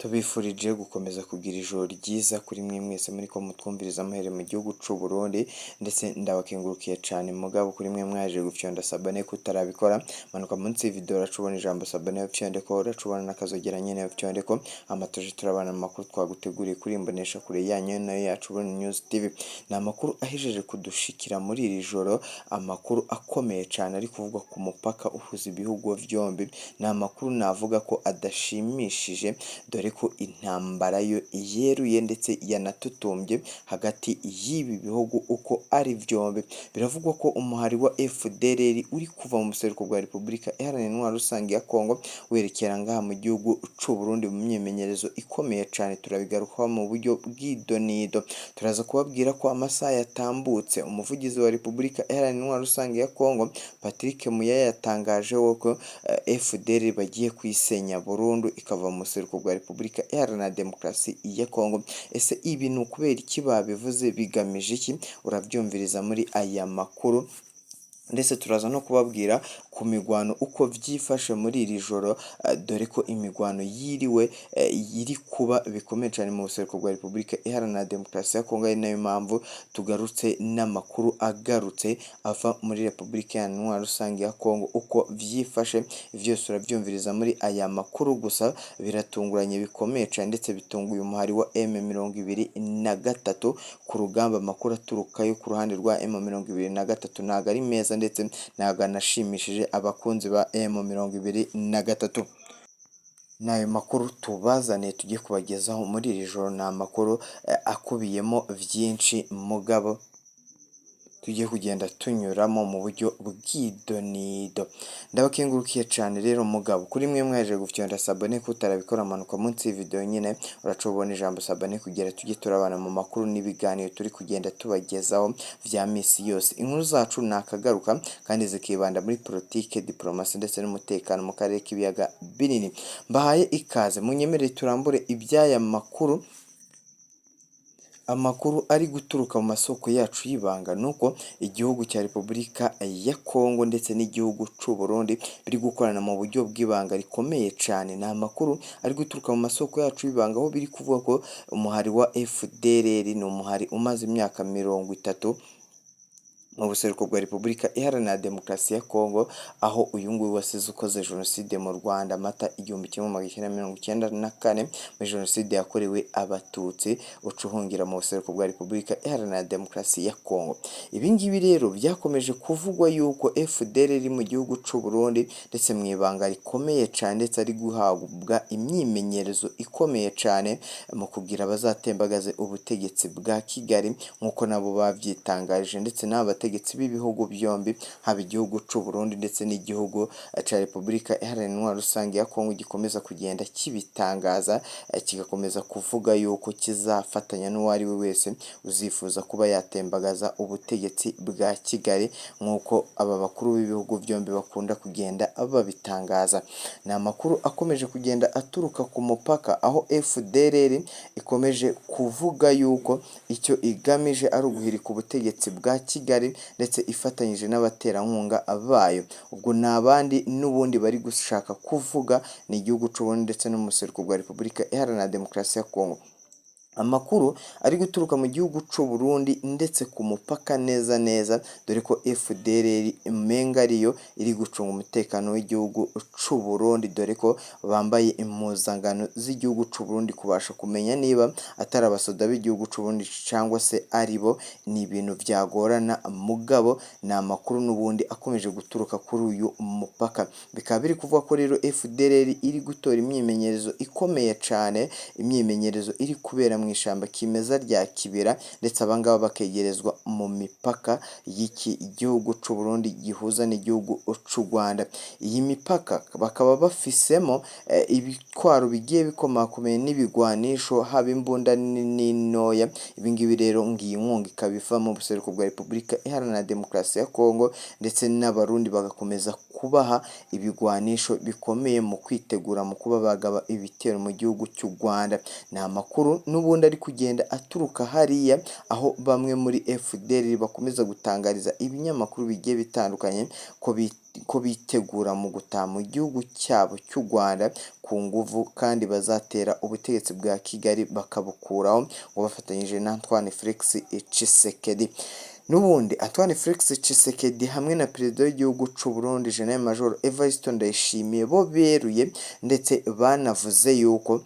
Tubifurije gukomeza kugira ijoro ryiza kuri mwe mwese muriko mutwumviriza muhereye mu gihugu c'u Burundi, ndetse ndabakengurukiye cane. Mugabo kuri mwe mwaje gufyonda s'abonner, kutarabikora, manuka munsi y'ivideo, uracubona ijambo s'abonner, ufyondeko, uracubona n'akazogera nyene, ufyondeko. Amatoje turabana mu makuru twaguteguriye kuri imbonesha kure yanyu nayo yacu Burundi News TV. Ni amakuru ahejeje kudushikira muri iri joro, amakuru akomeye cane ari kuvugwa ku mupaka uhuza ibihugu vyombi. Ni amakuru navuga ko adashimishije, dore ko intambara yo yeruye ndetse yanatutumbye hagati y'ibi bihugu uko ari vyombi. Biravugwa ko umuhari wa FDLR uri kuva mu buseruko bwa Repubulika Iharanira Intwaro Rusange ya Kongo werekera ngaha mu gihugu c'u Burundi mu myimenyerezo ikomeye cane. Turabigarukaho mu buryo bw'idonido. Turaza kubabwira ko amasaha yatambutse umuvugizi wa Repubulika Iharanira Intwaro Rusange ya Kongo, Patrick Muyaya, yatangaje ko FDLR bagiye kuyisenya burundu, ikava mu buseruko bwa Repubulika Iharanira Demokarasi ya Kongo. Ese ibi ni ukubera iki babivuze? Bigamije iki? Urabyumviriza muri aya makuru. Ndetse turaza no kubabwira ku migwano uko vyifashe muri iri joro, dore ko imigwano yiriwe iri kuba bikomeye cyane mu buseruko bwa Repubulika Iharanira Demokarasi ya Kongo, ari nayo mpamvu tugarutse n'amakuru agarutse ava muri Repubulika Iharanira Intwaro Rusange ya Kongo uko vyifashe. Vyose urabyumviriza muri aya makuru. Gusa biratunguranye bikomeye cyane, ndetse bitunguye umuhari wa M23 ku rugamba. Amakuru aturukayo ku ruhande rwa M23 ntago ari meza, ndetse ntabwo anashimishije abakunzi ba M23. N'ayo makuru tubazaniye, tugiye kubagezaho muri iri joro. Ni amakuru akubiyemo vyinshi, mugabo tugiye kugenda tunyuramo mu buryo bw'idonido. Ndabakengurukiye cane rero. Mugabo kuri mwe mwaje gufyonda s'abonner, kutarabikora, manuka munsi y'ivideo nyine, uraca ubona ijambo s'abonner, kugira tujye turabana mu makuru n'ibiganiro turi kugenda tubagezaho vya misi yose. Inkuru zacu ni akagaruka kandi zikibanda muri politike, diplomasi ndetse n'umutekano mu karere k'ibiyaga binini. Mbahaye ikaze, munyemerere turambure iby'aya makuru. Amakuru ari guturuka mu masoko yacu y'ibanga ni uko igihugu cya Repubulika ya Kongo ndetse n'igihugu c'u Burundi biri gukorana mu buryo bw'ibanga rikomeye cyane. Ni amakuru ari guturuka mu masoko yacu y'ibanga, aho biri kuvuga ko umuhari wa FDLR, ni umuhari umaze imyaka 30 mu buseruko bwa Repubulika Iharanira Demokarasi ya Kongo, aho uyu nguyu wasize ukoze jenoside mu Rwanda Mata 1994, muri jenoside yakorewe Abatutsi, uca uhungira mu buseruko bwa Repubulika Iharanira Demokarasi ya Kongo. Ibi ngibi rero byakomeje kuvugwa yuko FDLR iri mu gihugu c'u Burundi, ndetse mu ibanga rikomeye cyane, ndetse ari guhabwa imyimenyerezo ikomeye cyane mu kugira bazatembagaze ubutegetsi bwa Kigali, nk'uko nabo babyitangarije, ndetse n'aba bategetsi b'ibihugu byombi, haba igihugu c'u Burundi ndetse n'igihugu ca Repubulika Iharanira Intwaro Rusange ya Kongo, gikomeza kugenda kibitangaza, kigakomeza kuvuga yuko kizafatanya n'uwo ari we wese uzifuza kuba yatembagaza ubutegetsi bwa Kigali, nk'uko aba bakuru b'ibihugu byombi bakunda kugenda babitangaza. Ni amakuru akomeje kugenda aturuka ku mupaka, aho FDLR ikomeje kuvuga yuko icyo igamije ari uguhirika ubutegetsi bwa Kigali, ndetse ifatanyije n'abaterankunga bayo. Ubwo ni abandi n'ubundi bari gushaka kuvuga ni igihugu c'u Burundi ndetse n'umuseruko bwa Repubulika Iharanira Demokarasi ya Kongo. Amakuru ari guturuka mu gihugu c'u Burundi ndetse ku mupaka neza neza, dore ko FDLR umenga ariyo iri gucunga umutekano w'igihugu c'u Burundi, dore ko bambaye impuzangano z'igihugu c'u Burundi. Kubasha kumenya niba atari abasoda b'igihugu c'u Burundi cyangwa se aribo ni ibintu byagorana. Mugabo ni amakuru n'ubundi akomeje guturuka kuri uyu mupaka. Bikaba biri kuvuga ko rero FDLR iri gutora imyimenyerezo ikomeye cane, imyimenyerezo iri kubera mu ishyamba kimeza rya Kibira, ndetse abangaba bakegerezwa mu mipaka y'iki gihugu c'u Burundi gihuza n'igihugu c'u Rwanda. Iyi mipaka bakaba bafisemo ibitwaro bigiye bikomakomeye n'ibigwanisho, haba imbunda nini n'intoya. Ibi ngibi rero, ngiyi nkunga ikaba iva mu buseruko bwa Repubulika Iharanira Demokarasi ya Kongo, ndetse n'Abarundi bagakomeza kubaha ibigwanisho bikomeye mu kwitegura mu kuba bagaba ibitero mu gihugu cy'u Rwanda. Ni amakuru n'ubundi ari kugenda aturuka hariya, aho bamwe muri FDLR bakomeza gutangariza ibinyamakuru bigiye bitandukanye ko bitegura mu gutaha mu gihugu cyabo cy'u Rwanda ku nguvu, kandi bazatera ubutegetsi bwa Kigali bakabukuraho ngo bafatanyije na Antoine Felix Tshisekedi. N'ubundi Antoine Felix Tshisekedi hamwe na perezida w'igihugu cy'u Burundi General Major Evariste Ndayishimiye bo beruye ndetse banavuze yuko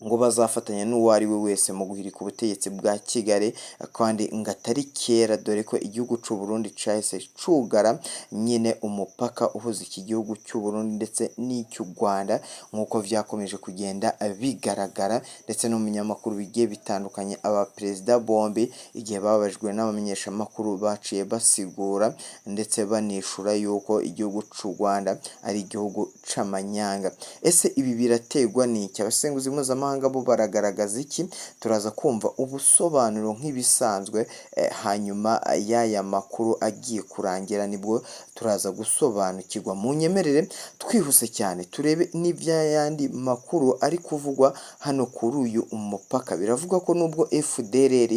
ngo bazafatanya n'uwo ari we wese mu guhirika ubutegetsi bwa Kigali, kandi ngo atari kera, dore ko igihugu cy'u Burundi cahise cugara nyine umupaka uhuza iki gihugu cy'u Burundi ndetse n'icy'u Rwanda, nk'uko vyakomeje kugenda bigaragara ndetse no mu binyamakuru bigiye bitandukanye. Aba perezida bombi igihe babajwe n'abamenyeshamakuru baciye basigura ndetse banishura yuko igihugu cy'u Rwanda ari igihugu c'amanyanga. Ese ibi biraterwa n'iki? Abasenguzi mpuzamahanga bo baragaragaza iki? Turaza kumva ubusobanuro nk'ibisanzwe, hanyuma y'aya makuru agiye kurangira nibwo turaza gusobanukirwa. Munyemerere twihuse cyane turebe n'iby'ayandi makuru ari kuvugwa hano kuri uyu mupaka. Biravugwa ko nubwo FDLR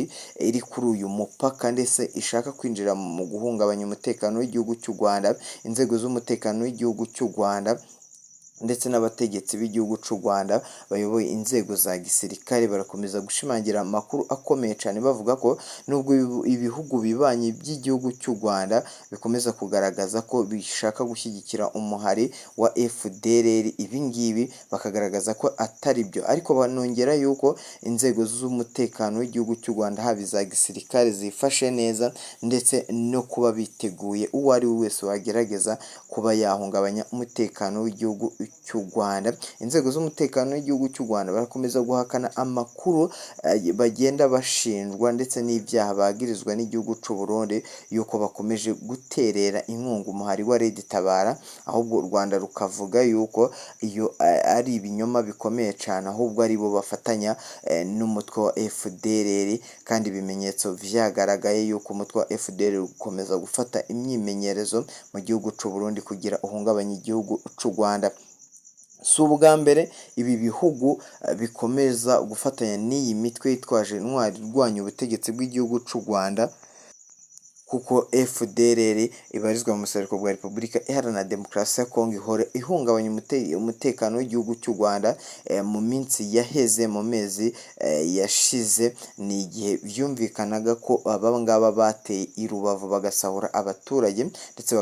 iri kuri uyu mupaka ndetse ishaka kwinjira mu guhungabanya umutekano w'igihugu cy'u Rwanda, inzego z'umutekano w'igihugu cy'u Rwanda ndetse n'abategetsi b'igihugu cy'u Rwanda bayoboye inzego za gisirikare barakomeza gushimangira amakuru akomeye cyane, bavuga ko nubwo ibihugu bibanyi by'igihugu cy'u Rwanda bikomeza kugaragaza ko bishaka gushyigikira umuhari wa FDLR, ibi ngibi bakagaragaza ko atari byo, ariko banongera yuko inzego z'umutekano w'igihugu cy'u Rwanda haba iza gisirikare zifashe neza ndetse no kuba biteguye uwo ari we wese wagerageza kuba yahungabanya umutekano w'igihugu cy'u Rwanda. Inzego z'umutekano w'igihugu cy'u Rwanda barakomeza guhakana amakuru bagenda bashinjwa ndetse n'ibyaha bagirizwa n'igihugu cy'u Burundi yuko bakomeje guterera inkunga umuhari wa Red Tabara, ahubwo u Rwanda rukavuga yuko iyo ari ibinyoma bikomeye cyane, ahubwo ari bo bafatanya n'umutwe wa FDLR, kandi ibimenyetso vyagaragaye yuko umutwe wa FDLR ukomeza gufata imyimenyerezo mu gihugu cy'u Burundi kugira uhungabanye igihugu cy'u Rwanda. Si ubwa mbere ibi bihugu bikomeza gufatanya n'iyi mitwe yitwaje intwari irwanya ubutegetsi bw'igihugu cy'u Rwanda, kuko FDLR ibarizwa mu buseruko bwa Repubulika Iharanira Demokarasi ya Kongo ihora ihungabanya umutekano w'igihugu cy'u Rwanda. Mu minsi yaheze, mu mezi yashize, ni igihe byumvikanaga ko aba ngaba bateye i Rubavu bagasahura abaturage ndetse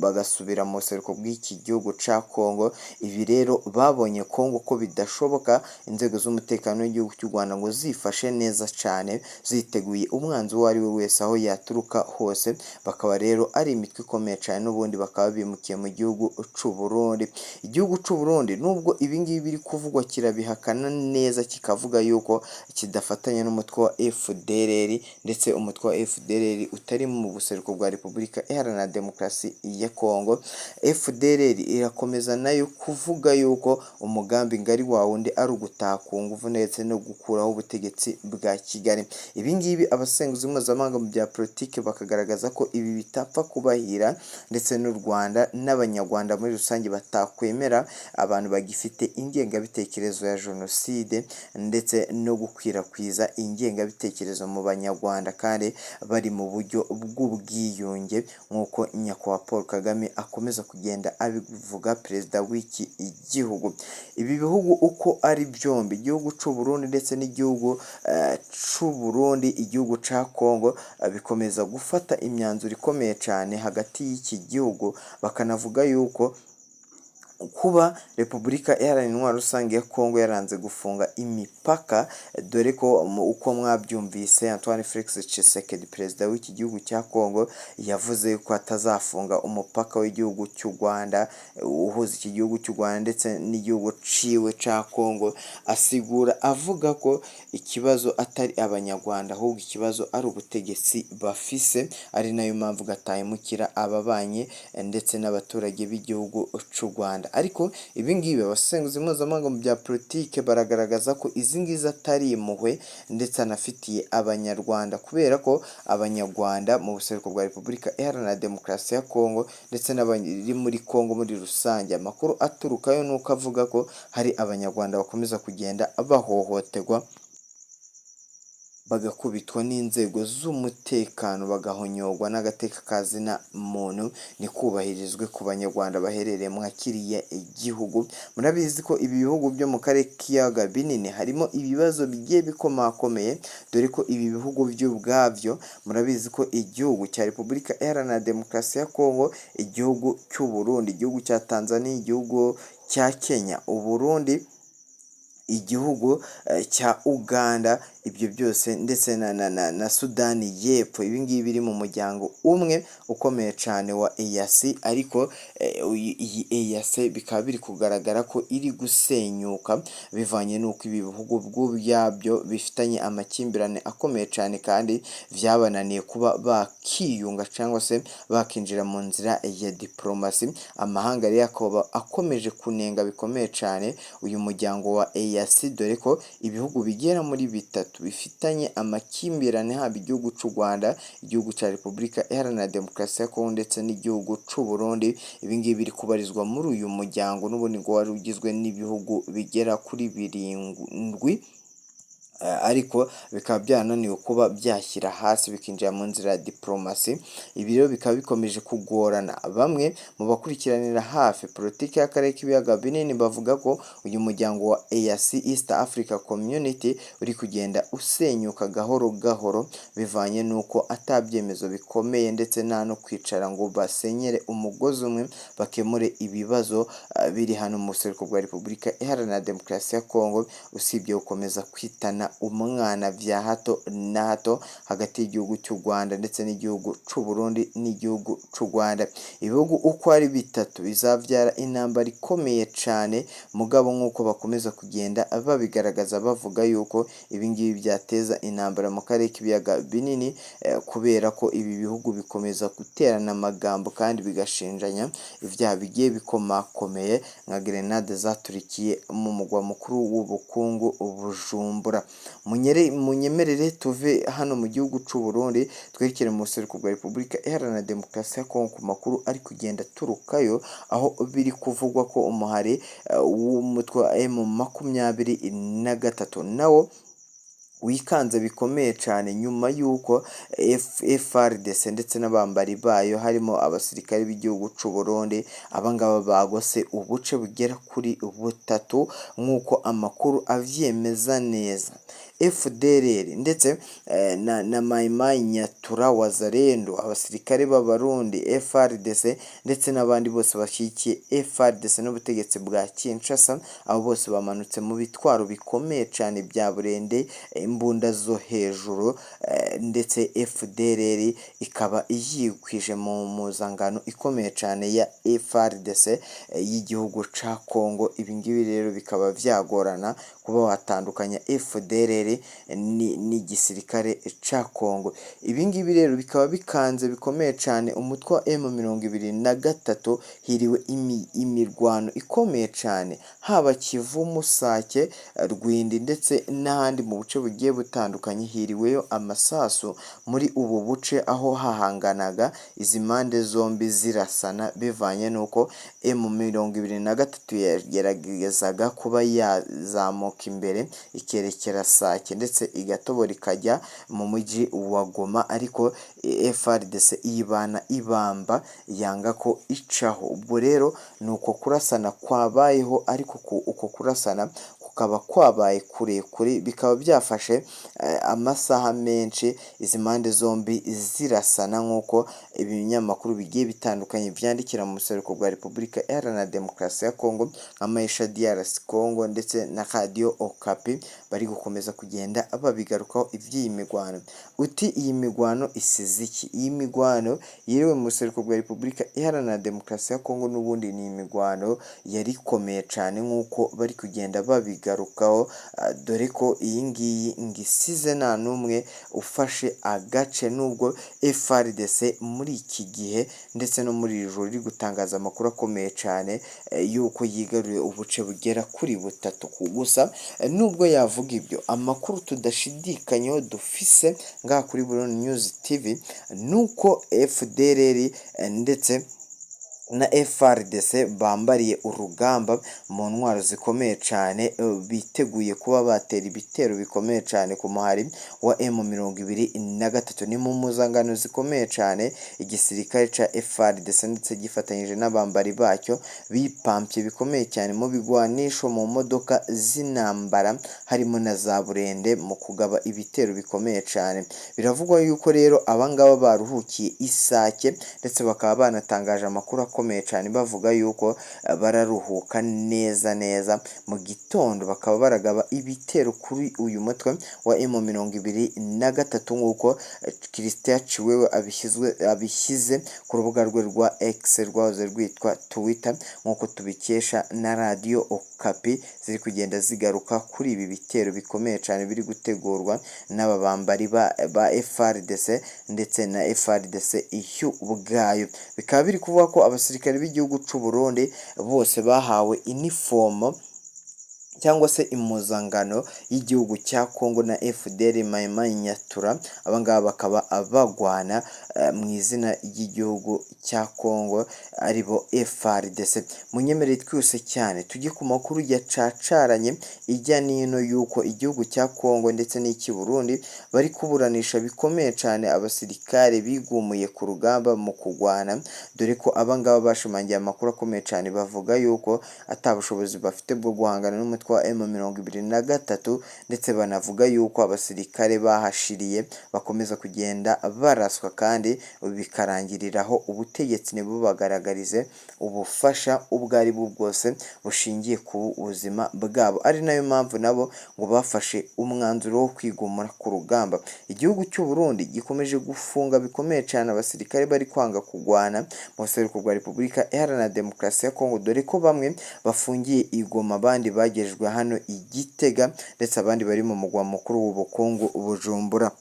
bagasubira mu buseruko bw'iki gihugu cya Kongo. Ibi rero babonye Kongo ko bidashoboka, inzego z'umutekano w'igihugu cy'u Rwanda ngo zifashe neza cyane, ziteguye umwanzi uwo ari we wese aho yaturuka hose, bakaba rero ari imitwe ikomeye cyane, n'ubundi bakaba bimukiye mu gihugu cy'u Burundi. Igihugu cy'u Burundi nubwo ibi ngibi biri kuvugwa kirabihakana neza, kikavuga yuko kidafatanya n'umutwe wa FDLR, ndetse umutwe wa FDLR utari mu buseruko bwa Repubulika Iharanira Demokarasi ya Kongo. FDLR irakomeza nayo kuvuga yuko umugambi ngari wa wundi ari ugutaha ku nguvu ndetse no gukuraho ubutegetsi bwa Kigali. Ibi ngibi abasenguzi mpuzamahanga mu bya politiki bakagaragaza ko ibi bitapfa kubahira, ndetse n'u Rwanda n'Abanyarwanda muri rusange batakwemera abantu bagifite ingengabitekerezo ya jenoside ndetse no gukwirakwiza ingengabitekerezo mu Banyarwanda kandi bari mu buryo bw'ubwiyunge, nk'uko Nyakubahwa Paul Kagame akomeza kugenda abivuga, perezida w'iki gihugu. Ibi bihugu uko ari byombi, igihugu cy'u Burundi ndetse n'igihugu cy'u Burundi, igihugu cya Kongo, bikomeza gufata imyanzuro ikomeye cyane hagati y'iki gihugu, bakanavuga yuko kuba Repubulika Iharanira Intwaro Rusange ya Kongo yaranze gufunga imipaka, dore ko uko mwabyumvise Antoine Felix Tshisekedi perezida w'iki gihugu cya Kongo yavuze ko atazafunga umupaka w'igihugu cy'u Rwanda uhuza iki gihugu cy'u Rwanda ndetse n'igihugu ciwe cya Kongo, asigura avuga ko ikibazo atari Abanyarwanda ahubwo ikibazo ari ubutegetsi bafise, ari nayo mpamvu gatahemukira ababanyi ndetse n'abaturage b'igihugu cy'u Rwanda. Rwanda. Ariko ibi ngibi abasesenguzi mpuzamahanga mu bya politike baragaragaza ko izi ngizi atari impuhwe ndetse anafitiye Abanyarwanda, kubera ko Abanyarwanda mu buseruko bwa Repubulika Iharanira Demokarasi ya Kongo ndetse n'abari muri Kongo muri rusange, amakuru aturukayo ni uko avuga ko hari Abanyarwanda bakomeza kugenda bahohoterwa, bagakubitwa n'inzego z'umutekano, bagahonyorwa n'agateka ka zina muntu ntikubahirizwe ku Banyarwanda baherereye mwa kiriya gihugu. Murabizi ko ibi bihugu byo mu karere k'ibiyaga binini harimo ibibazo bigiye bikomakomeye, dore ko ibi bihugu byo ubwabyo murabizi ko igihugu cya Repubulika Iharanira Demokarasi ya Kongo, igihugu cy'u Burundi, igihugu cya Tanzania, igihugu cya Kenya, Uburundi, igihugu cya Uganda, ibyo byose ndetse na Sudani y'Epfo, ibi ngibi biri mu muryango umwe ukomeye cyane wa EAC. Ariko iyi EAC bikaba biri kugaragara ko iri gusenyuka bivanye n'uko ibi bihugu ubwabyo bifitanye amakimbirane akomeye cyane, kandi byabananiye kuba bakiyunga cyangwa se bakinjira mu nzira ya diporomasi. Amahanga rero akaba akomeje kunenga bikomeye cyane uyu muryango wa EAC, dore ko ibihugu bigera muri bitatu bifitanye amakimbirane, haba igihugu cy'u Rwanda, igihugu cya Repubulika Iharanira Demokarasi ya Kongo ndetse n'igihugu cy'u Burundi. Ibi ngibi biri kubarizwa muri uyu muryango n'ubundi ngo wari ugizwe n'ibihugu bigera kuri 7, ariko bikaba byarananiwe kuba byashyira hasi bikinjira mu nzira ya diporomasi. Ibi rero bikaba bikomeje kugorana. Bamwe mu bakurikiranira hafi politiki y'akarere k'ibiyaga binini bavuga ko uyu muryango wa EAC, East Africa Community, uri kugenda usenyuka gahoro gahoro, bivanye n'uko atabyemezo bikomeye ndetse nta no kwicara ngo basenyere umugozi umwe bakemure ibibazo biri hano mu buseruko bwa Repubulika Iharanira Demokarasi ya Kongo, usibye gukomeza kwitana umwana vya hato na hato hagati y'igihugu cy'u Rwanda ndetse n'igihugu cy'u Burundi n'igihugu cy'u Rwanda. Ibihugu uko ari bitatu bizabyara intambara ikomeye cyane, mugabo nk'uko bakomeza kugenda babigaragaza, bavuga yuko ibi ngibi byateza intambara mu karere k'ibiyaga binini, kubera ko ibi bihugu bikomeza guterana amagambo kandi bigashinjanya ibyaha bigiye bikomakomeye, nka grenade zaturikiye mu mugwa mukuru w'ubukungu Bujumbura. Munyemerere tuve hano mu gihugu cy'u Burundi, twerekere mu buseruko bwa Repubulika Iharanira Demokarasi ya Kongo ku makuru ari kugenda aturukayo, aho biri kuvugwa ko umuhari w'umutwe wa M23 nawo wikanze bikomeye cyane nyuma y'uko FARDC ndetse n'abambari bayo, harimo abasirikare b'igihugu cy'u Burundi, abangaba bagose ubuce bugera kuri butatu nk'uko amakuru avyemeza neza. FDLR ndetse na Mai Mai Nyatura, Wazalendo, abasirikare b'Abarundi, FARDC ndetse n'abandi bose bashyigikiye FARDC n'ubutegetsi bwa Kinshasa, abo bose bamanutse mu bitwaro bikomeye cyane bya burende, imbunda zo hejuru, ndetse FDLR ikaba yikwije mu mpuzangano ikomeye cyane ya FARDC y'igihugu ca Kongo. Ibi ngibi rero bikaba byagorana kuba watandukanya FDLR n'igisirikare ca Kongo. Ibi ngibi rero bikaba bikanze bikomeye cyane umutwe wa M23. Hiriwe imirwano ikomeye cyane, haba Kivu, Sake, Rwindi ndetse n'ahandi mu buce bugiye butandukanye, hiriweyo amasasu muri ubu buce, aho hahanganaga izi mpande zombi zirasana, bivanye n'uko M23 yageragezaga kuba yazamuka imbere ikerekera Sake ndetse igatobora ikajya mu mujyi wa Goma, ariko FARDC iyibana ibamba yanga ko icaho. Ubwo rero ni uko kurasana kwabayeho, ariko uko kurasana kukaba kwabaye kurekure, bikaba byafashe amasaha menshi izi mpande zombi zirasana, nk'uko ibinyamakuru bigiye bitandukanye byandikira mu buseruko bwa Repubulika Iharanira Demokarasi ya Kongo nka Maisha DRC Congo ndetse na Radio Okapi bari bari gukomeza kugenda babigarukaho iby'iyi migwano. Uti iyi migwano isize iki? Iyi migwano yiriwe mu buseruko bwa Repubulika Iharanira Demokarasi ya Kongo n'ubundi ni imigwano yari ikomeye cyane nk'uko bari kugenda babigarukaho, dore ko iyi ngiyi ngo isize nta n'umwe ufashe agace, nubwo FARDC muri iki gihe ndetse no muri iri joro iri gutangaza amakuru akomeye cyane y'uko yigaruriye ubuce bugera kuri butatu. Gusa nubwo yavuga ibyo, amakuru tudashidikanyaho dufise ngaha kuri Burundi News TV nuko FDLR ndetse na FARDC bambariye urugamba mu ntwaro zikomeye cyane, biteguye kuba batera ibitero bikomeye cyane ku muhari wa M23. Ni mu mpuzangano zikomeye cyane igisirikare cya FARDC ndetse gifatanyije n'abambari bacyo bipampye bikomeye cyane mu bigwanisho, mu modoka z'intambara harimo na za burende, mu kugaba ibitero bikomeye cyane. Biravugwa yuko rero abangaba baruhukiye Isake, ndetse bakaba banatangaje amakuru akomeye cyane bavuga yuko bararuhuka neza neza mu gitondo, bakaba baragaba ibitero kuri uyu mutwe wa M23, nk'uko Christian Chiwewe abishyize ku rubuga rwe rwa X rwahoze rwitwa Twitter, nk'uko tubikesha na Radio Okapi ziri kugenda zigaruka kuri ibi bitero bikomeye cyane biri gutegurwa n'aba bambari ba FARDC ndetse na FARDC ubwayo. Bikaba biri kuvuga ko abasirikare b'igihugu cy'u Burundi bose bahawe inifomo cyangwa se impuzangano y'igihugu cya Kongo na FDL Mayi Mayi Nyatura, abangaba bakaba bagwana mu izina ry'igihugu cya Kongo aribo FARDC. Munyemerere twihuse cyane tujye ku makuru yacacaranye ijya n'ino y'uko igihugu cya Kongo ndetse n'icy'i Burundi bari kuburanisha bikomeye cyane abasirikare bigumuye ku rugamba mu kugwana, dore ko abangaba bashimangiye amakuru akomeye cyane bavuga yuko ata bushobozi bafite bwo guhangana n'umutwe wa M23, ndetse banavuga yuko abasirikare bahashiriye bakomeza kugenda baraswa kandi bikarangiriraho ubutegetsi ntibubagaragarize ubufasha ubwo ari bwo bwose bushingiye ku buzima bwabo, ari nayo mpamvu nabo ngo bafashe umwanzuro wo kwigumura ku rugamba. Igihugu cy'u Burundi gikomeje gufunga bikomeye cyane abasirikare bari kwanga kugwana mu buseruko bwa Repubulika Iharanira Demokarasi ya Kongo, dore ko bamwe bafungiye i Goma, abandi bagejejwe hano i Gitega, ndetse abandi bari mu mugwa mukuru w'ubukungu Bujumbura.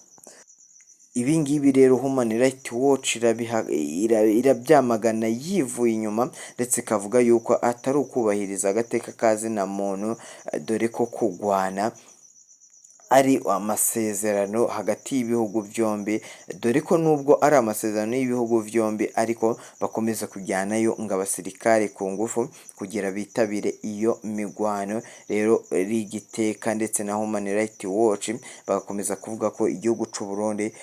Ibi ngibi rero Human Rights Watch irabyamagana yivuye inyuma, ndetse ikavuga yuko atari ukubahiriza agateka ka zina muntu, dore ko kugwana ari amasezerano hagati y'ibihugu byombi, dore ko nubwo ari amasezerano y'ibihugu byombi ariko bakomeza kujyanayo ngo abasirikare ku ngufu kugira bitabire iyo migwano. Rero Rigiteka ndetse na Human Rights Watch bagakomeza kuvuga ko igihugu cy'u Burundi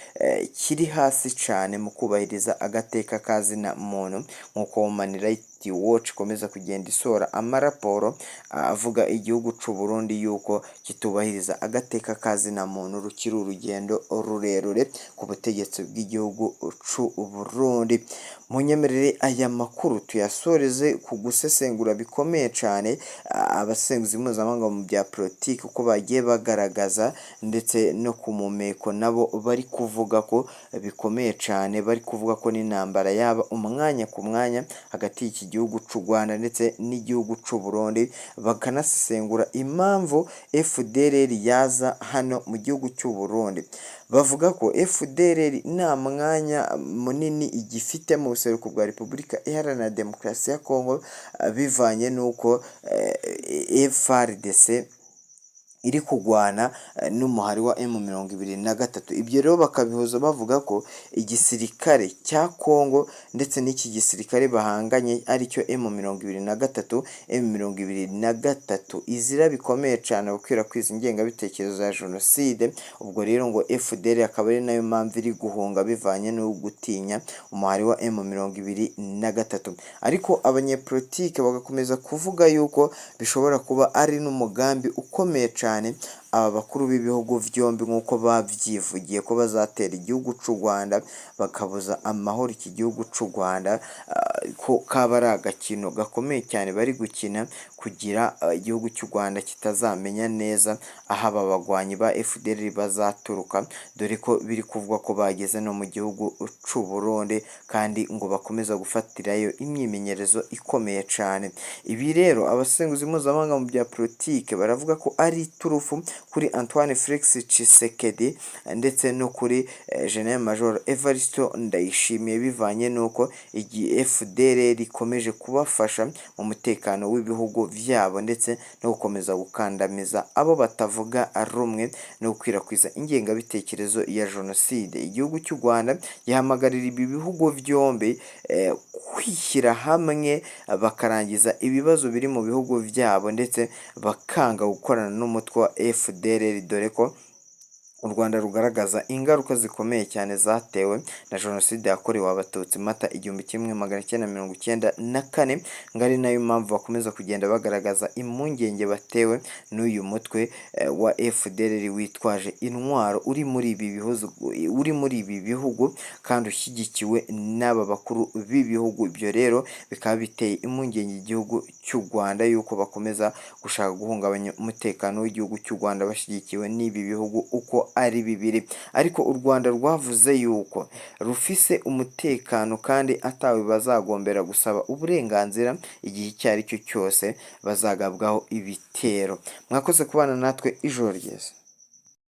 kiri hasi cyane mu kubahiriza agateka ka zina muntu, nk'uko Human Rights Watch ikomeza kugenda isohora amaraporo avuga igihugu cy'u Burundi yuko kitubahiriza agateka ka zina muntu, rukiri urugendo rurerure ku butegetsi bw'igihugu cy'u Burundi. Munyemerere aya makuru tuyasoreze ku gusesengura bikomeye cyane abasesenguzi mpuzamahanga mu bya politiki uko bagiye bagaragaza, ndetse no ku mumeko nabo bari kuvuga ko bikomeye cyane, bari kuvuga ko n'intambara yaba umwanya ku mwanya hagati y'iki gihugu cy'u Rwanda ndetse n'igihugu cy'u Burundi, bakanasesengura impamvu FDLR yaza hano mu gihugu cy'u Burundi. Bavuga ko FDLR nta mwanya munini igifite mu buseruko bwa Repubulika Iharanira Demokarasi ya Kongo, bivanye n'uko FARDC iri kugwana n'umuhari wa M23. Ibyo rero bakabihuza bavuga ko igisirikare cya Kongo ndetse n'iki gisirikare bahanganye aricyo M23, M23 izira bikomeye cyane gukwirakwiza ingengabitekerezo ya jenoside. Ubwo rero ngo FDL akaba ari nayo mpamvu iri guhunga bivanye no gutinya umuhari wa M23. Ariko abanyepolitike bagakomeza kuvuga yuko bishobora kuba ari n'umugambi ukomeye cyane Aba bakuru b'ibihugu byombi, nk'uko babyivugiye ko bazatera igihugu cy'u Rwanda bakabuza amahoro iki gihugu cy'u Rwanda, ko kaba ari agakino gakomeye cyane bari gukina kugira igihugu cy'u Rwanda kitazamenya neza aho aba bagwanyi ba FDLR bazaturuka, dore ko biri kuvugwa ko bageze no mu gihugu cy'u Burundi kandi ngo bakomeza gufatirayo imyimenyerezo ikomeye cyane. Ibi rero abasesenguzi mpuzamahanga mu bya politike baravuga ko ari iturufu kuri Antoine Felix Tshisekedi ndetse no kuri General Major Evariste Ndayishimiye, bivanye n'uko igihe FDLR ikomeje kubafasha mu mutekano w'ibihugu byabo ndetse no gukomeza gukandamiza abo batavuga rumwe no gukwirakwiza ingengabitekerezo ya jenoside. Igihugu cy'u Rwanda gihamagarira ibi bihugu byombi kwishyira hamwe bakarangiza ibibazo biri mu bihugu byabo ndetse bakanga gukorana n'umutwe wa FDLR, dore ko u Rwanda rugaragaza ingaruka zikomeye cyane zatewe na jenoside yakorewe Abatutsi Mata 1994, ngo ari nayo mpamvu bakomeza kugenda bagaragaza impungenge batewe n'uyu mutwe wa FDLR witwaje intwaro uri muri ibi bihugu kandi ushyigikiwe n'aba bakuru b'ibihugu. Ibyo rero bikaba biteye impungenge igihugu cy'u Rwanda yuko bakomeza gushaka guhungabanya umutekano w'igihugu cy'u Rwanda bashyigikiwe n'ibi bihugu uko ari bibiri. Ariko u Rwanda rwavuze yuko rufise umutekano kandi atawe bazagombera gusaba uburenganzira igihe icyo ari cyo cyose bazagabwaho ibitero. Mwakoze kubana natwe, ijoro ryiza.